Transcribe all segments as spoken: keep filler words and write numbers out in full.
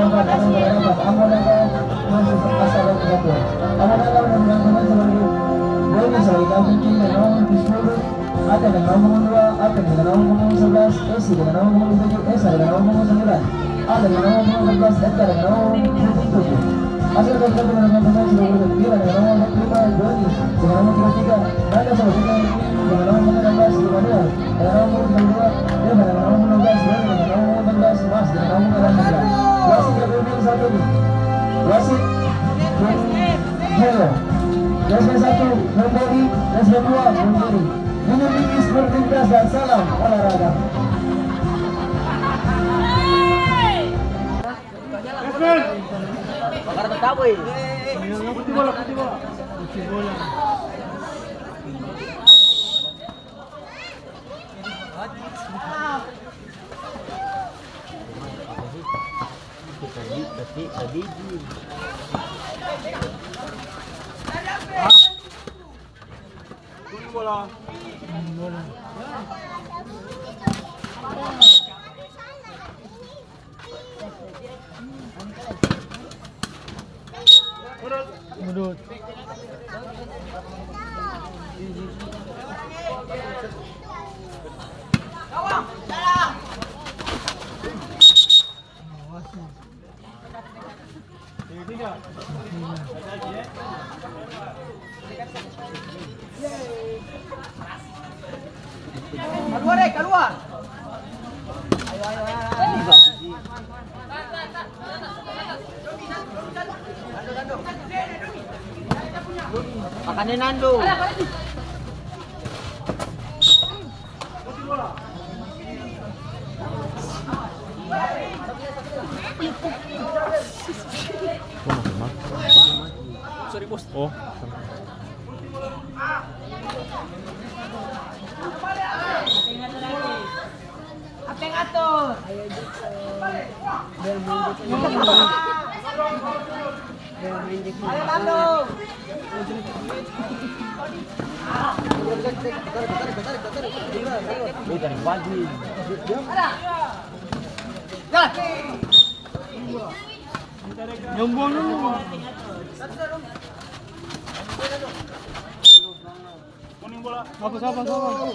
Ata deng nomor dua, Ata deng nomor punggung sebelas, Esi deng nomor punggung tujuh, Esa deng nomor punggung sembilan, Alda deng nomor punggung empat belas, Edgar deng nomor punggung tujuh. Hasil kontak dengan nomor punggung sembilan belas, Ira deng nomor dua puluh lima, Doni deng nomor tiga puluh tiga, Nanda Solo deng nomor punggung enam belas, Immanuel deng nomor punggung sembilan belas, Eva deng nomor punggung enam belas, Roni deng nomor punggung empat belas, Mas deng nomor punggung delapan belas. Wasit jago bilang satu nih. Wasit, Hero. Resmen satu, Memberi. Resmen dua, Memberi. Minum dingin, sportivitas, dan salam olahraga. Udut. Kaluar, eh, kaluar. Ayo, ayo, ayo, ayo. Makanya Nando. Sorry, Bos. Oh. Apa yang atur? Ayo, Jiko. Biar main Jiko. Biar main Jiko. Ayo, Nando. Eh, dari pagi. Jalan. Yang buang dulu. Kuning bola. Sabar, sabar, sabar.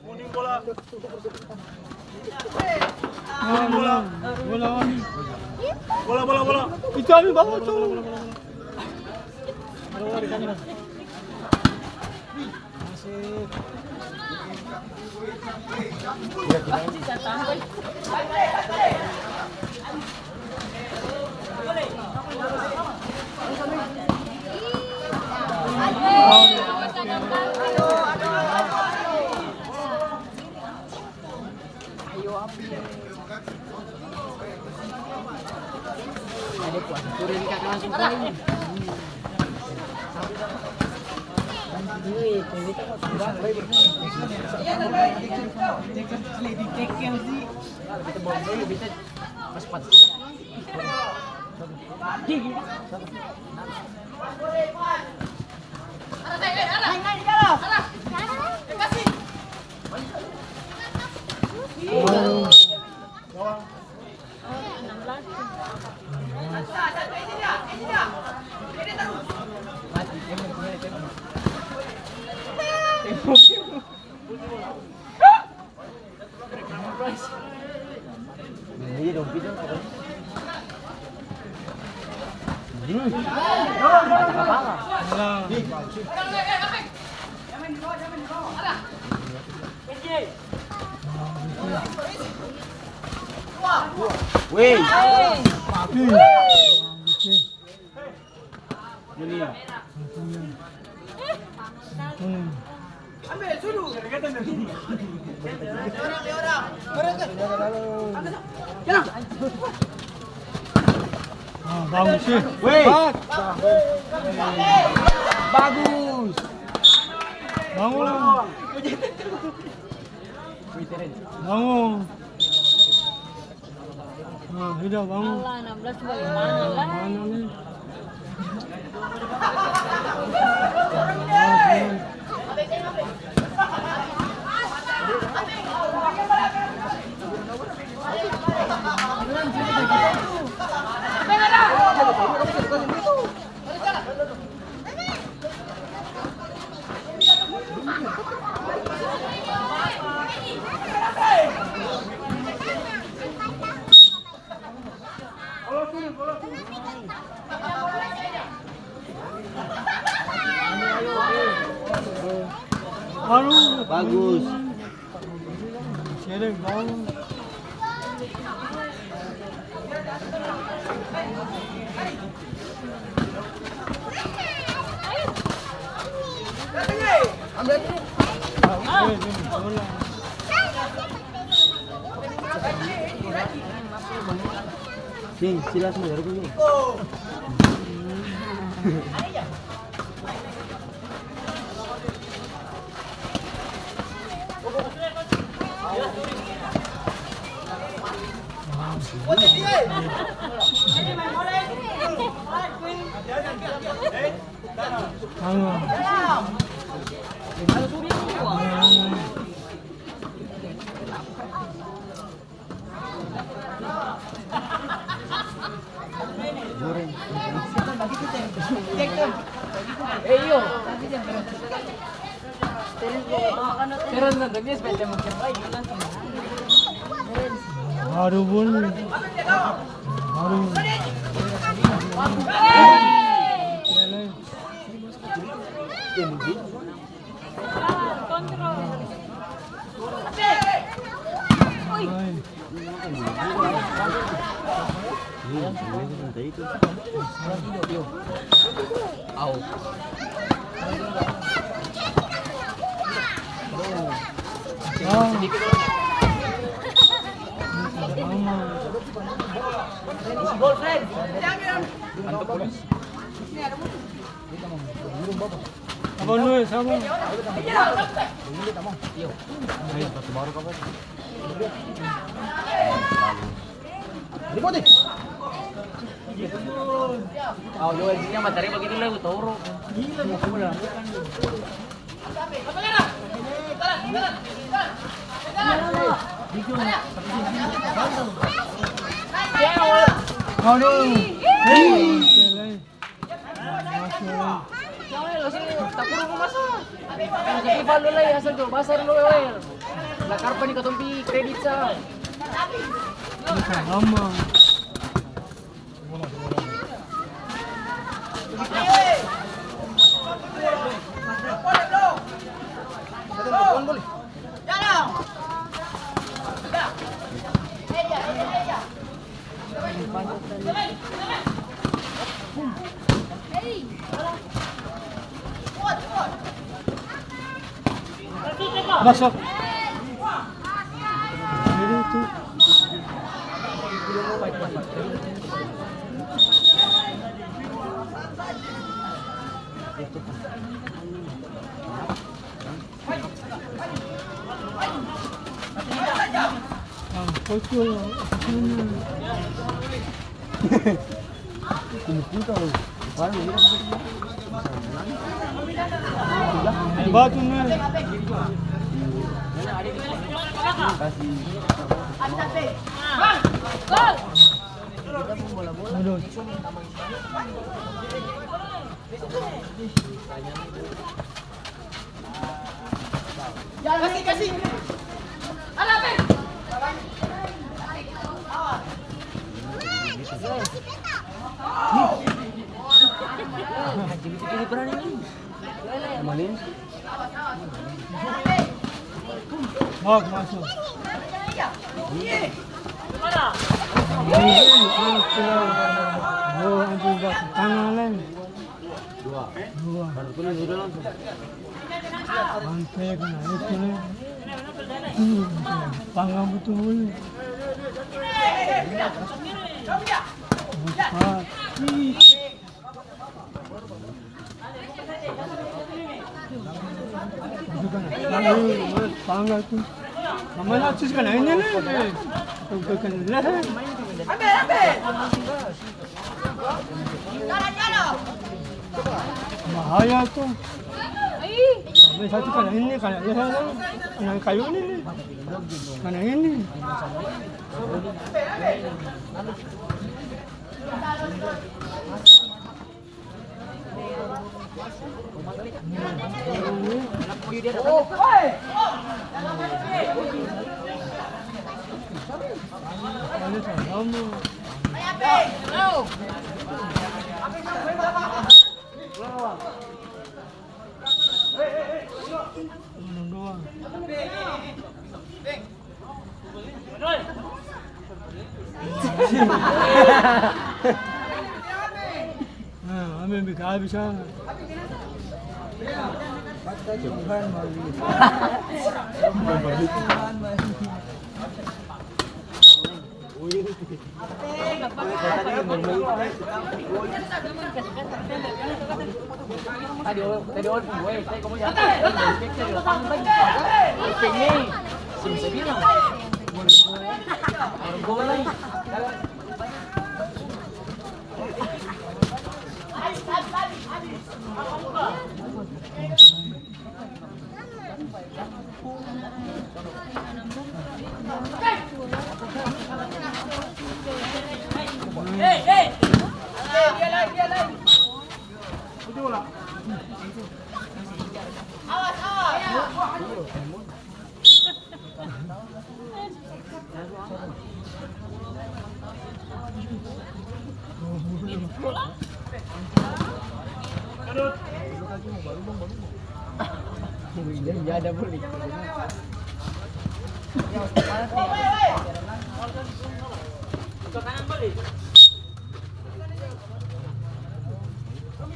Kuning bola. Bola, bola, bola. Bola, bola, bola. Itu Abi bawa tuh. Ayo, Abi. Ada puasa sore ni, Kaka langsung kawin. Iya, iya, iya. Beta mau sudah. Beta mau sudah. Beta pas, pas. Weh. Ah, bagus, eh. Weh. Bagus. Bangun. Bangun. Nah, udah bangun. Alah, enam belas bagaimana lah? Mana nih? Bagus. Sini, sila semua, jarum dulu. Aduh, bun. Aduh. Abang Noe, sama. Aduh. Jang lai, langsung takurung rumah sa. Yang jadi Ival dolo lai, asal jual basar dolo, Wel. Lah, karpa ni katong pi kredit sa. Lama. Masuk. Ini tuh. Batu, men. Aduh. Kasi, kasi. Manis. Bak, masuk. Dua, anjing, bak. Tangan lain. Dua. Dua. Baru tulis udah langsung. Sampai kena itu lain. Hmm, panggang betul. Empat. Panggang tu. Namanya sus kan ini nih. Bukan leher. Bahaya tu. Ambil satu kan ini, kan leher kan. Kan kayu ini nih. Kan ini. Nah, ambe biking abis sana. Tuhan mau.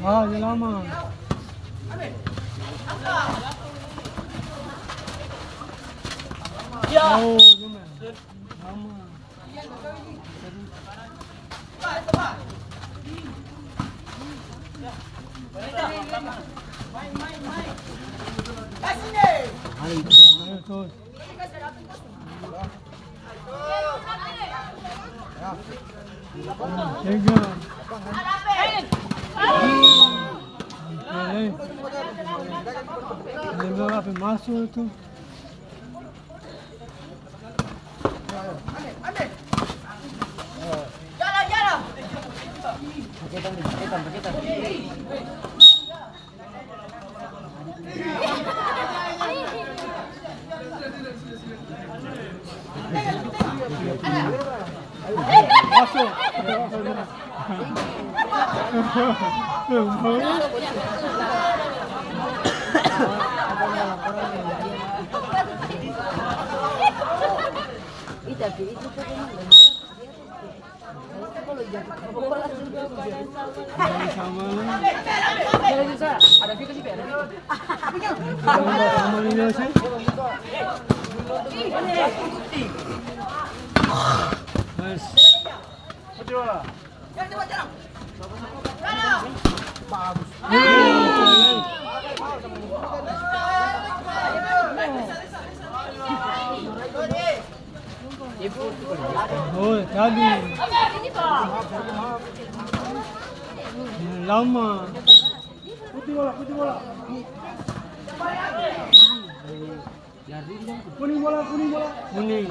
Ah, dia lama. Oh, dia main. Lama. Ayo, terus. Tega. Oke, eh. Tega apa masuk tuh? Ih, tapi itu tuh memang bener. Sama. Sama ini sih. Nice. Oh, tadi. Lama. Putih bola, putih bola. Kuning bola, kuning bola. Kuning.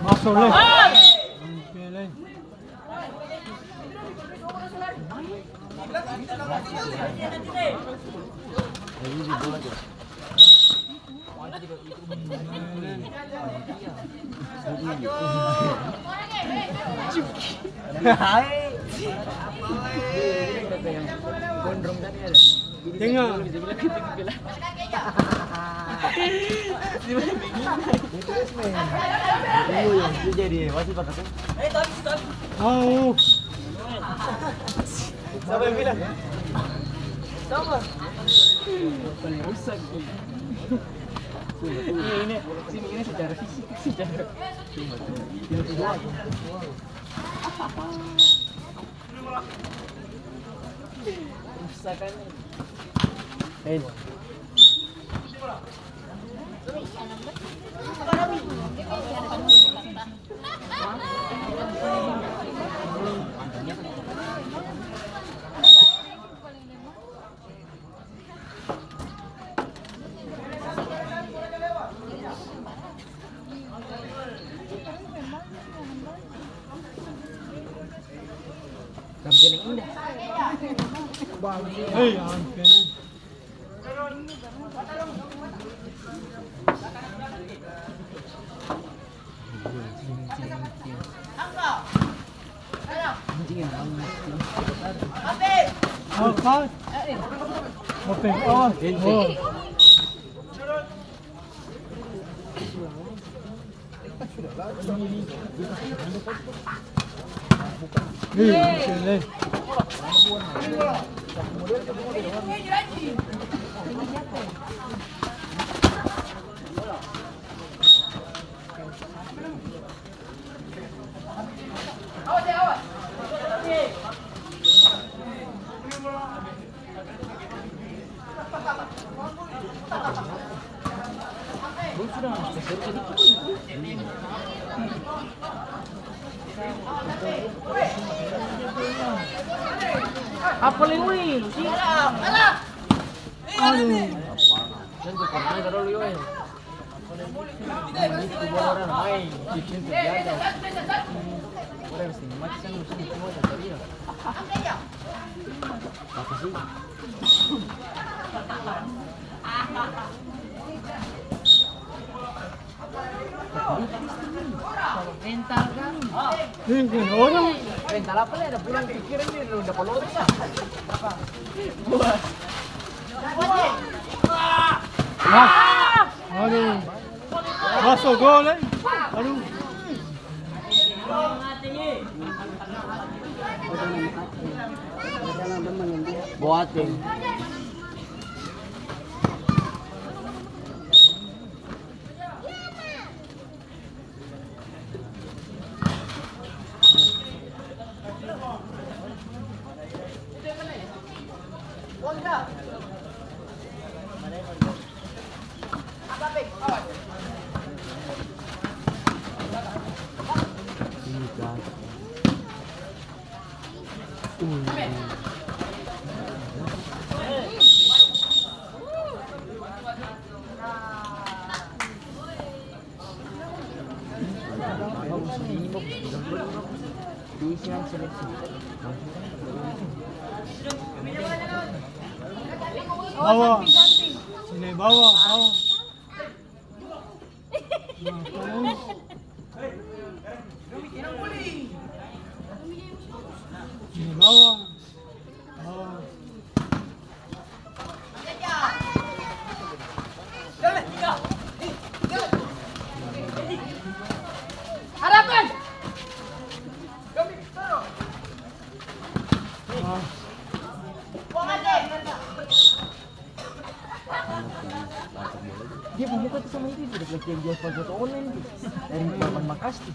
Masuk, le. Tengah. Jadi wasit bakal. Oh. Siapa yang bilang? Sama. Paling rusak. Ini, ini, sini ini secara fisik, secara. Rusak kan. Eh. Hei, ampun. Apa? Apa? Oh. Nih, sini. Apa lewat sih? Aduh. Ini orang. Rental apa le? Ada pulang pikiran ni, lu dapa lori sa. Wah. Aduh. Masuk gol, eh. Aduh. Boateng. Bawa. Sini, bawa, bawa. Nah, terus. Sini, bawa. Bawa. Dia pung muka tu sama itu, dia bilang dia jual sepatu online tu. Dari Taman Makasih.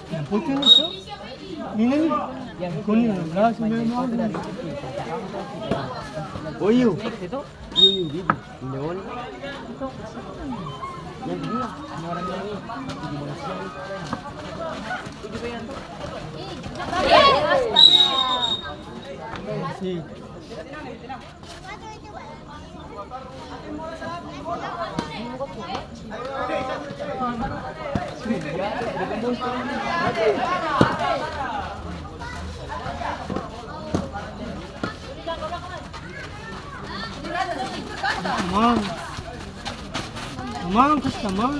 Yang putih itu. Ini nih. Yang kuning, yang belas, yang belas. Oh, iya. Iya, iya, gitu. Ini on. Yang kedua, ini orang ini. Ini manusia. Ini juga yang tuh. Sih. Tamang. Tamang, kas tamang.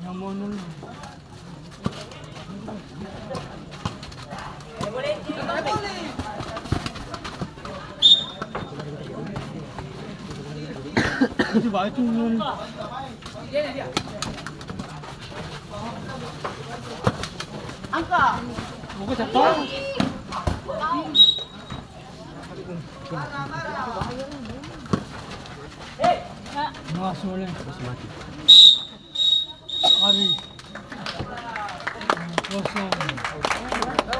Yang mau nunggu. Coba itu. Angka. Buku cepat. Masuk, Leng. Habis. Kosong.